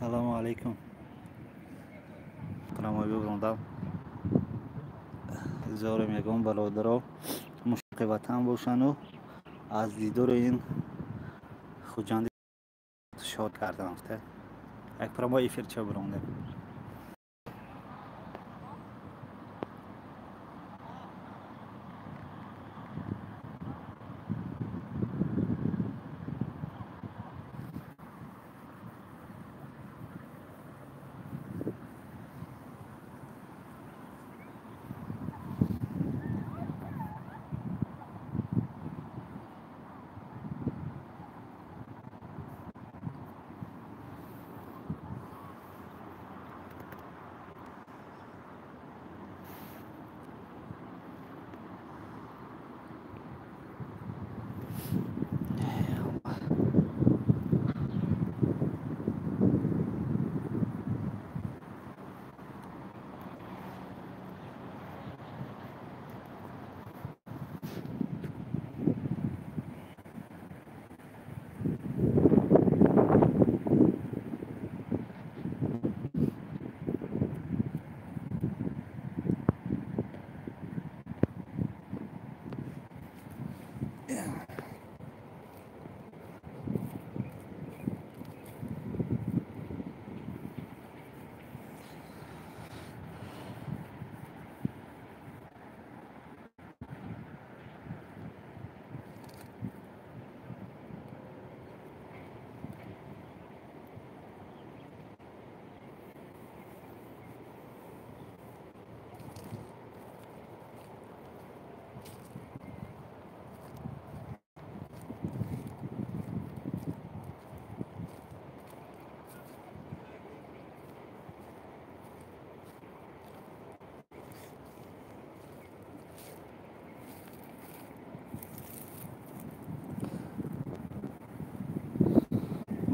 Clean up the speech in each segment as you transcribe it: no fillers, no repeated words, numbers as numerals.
Салому алейкум. Прямой биброндам. Зоре мегӯм бародаро мушоқи ватан бошану аз дидори ин Хуҷанди шод кардам. Як прямой эфирча бирондем.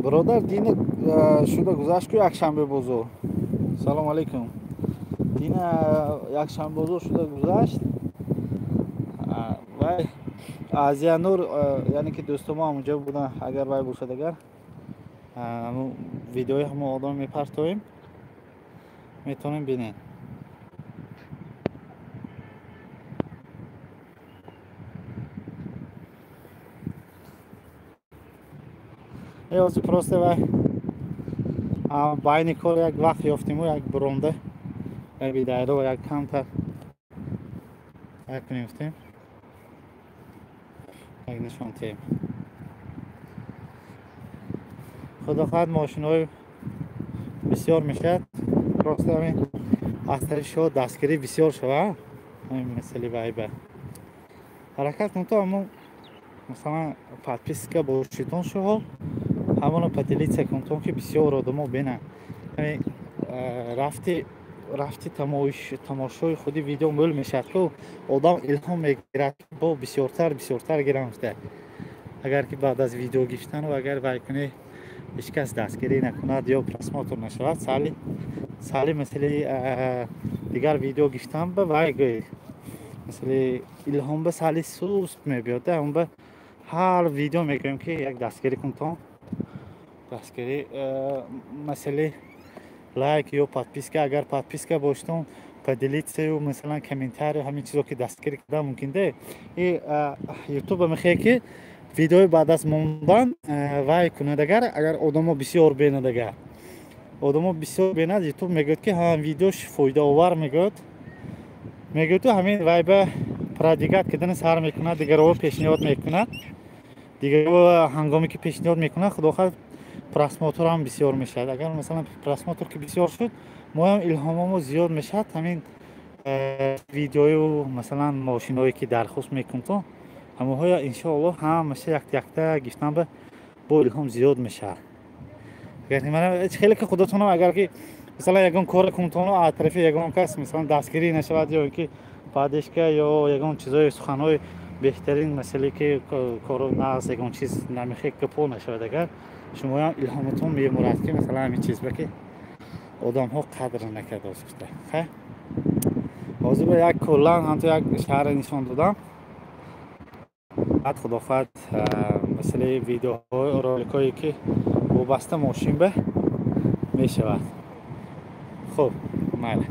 Бародар, дина шуда гузашт ку якшанбе бозор. Салом алейкум. Дина якшанбе бозор шуда гузашт. Вай Азия Нур, яъне ки дӯстомо ҳамонҷо буданд, агар вай бошад, агар видеои ҳамо одам мепартоем, метавонем бинем. Ҳозир просто вай байни кор як вақт ёфтиму як буронда як видео як камтар як меёфтем, як нишон тиҳем. Худо хоҳад мошинҳои бисёр мешавад. Просто ҳамин аз тарафи шумо дастгирӣ бисёр шава, ҳамин масъали вайба ҳаракат кун то ҳамон масалан подписка бошитон шумо ҳамоно поделиться кунтон, ки бисёр одамо бинанд. Рафти тамошои худи видео мӯл мешавад, ку одам илҳом мегирад, бо бисёртар бисёртар гирам. Агар ки баъд аз видео гирифтану агар вай кунӣ, ҳеҷ кас дастгирӣ накунад ё просмотр нашавад, сали сали масъалаи дигар видео гирифтан ба вай гӯй масъалаи илҳом ба сали суст мебиёд. Он ба ҳар видео мегӯем, ки як дастгирӣ кунтон, дастгирӣ масъалаи лайк ё подписка, агар подписка боштон, поделиться, масалан комментарий, ҳамин чизо ки дастгирӣ кардан мумкин де. И ютуб мехоҳад, ки видеои баъд аз мондан вай кунад, агар одамо бисёр бинад, агар одамо бисёр бинад, ютуб мегӯяд, ки ҳам видеош фоидаовар мегӯяд, ҳамин вай ба продвигать кардани сар мекунад, дигарро пешниҳод мекунад. Дигарро ҳангоме ки пешниҳод мекунад, худо хоҳад, просмотр ҳам бисёр мешавад. Агар масалан просмотр ки бисёр шуд, моям илҳомамо зиёд мешавад. Ҳамин видеою масалан мошиное ки дархост мекунтон, ҳамоҳоя иншоаллоҳ ҳамаша як якта гирифтан ба бо илҳом зиёд мешавад. Хеле ки худотонам, агар ки масалан ягон кор кунтону аз тарафи ягон кас масалан дастгирӣ нашавад ё ки поддержка ё ягон чизои суханҳои беҳтарин, масъале ки коро нағз, ягон чиз намехе гапо нашавад, агар шумоям илҳомотон мемурад, ки масалан ҳамин чиз ба ки одамҳо қадр накардааст гуфта. Хай, ҳозир ба як куллан ҳамто як шаҳре нишон додам. Баъд худо хоҳад масъалаи видеоҳо, роликҳое ки вобаста мошин ба Мешавад. Хуб, майли.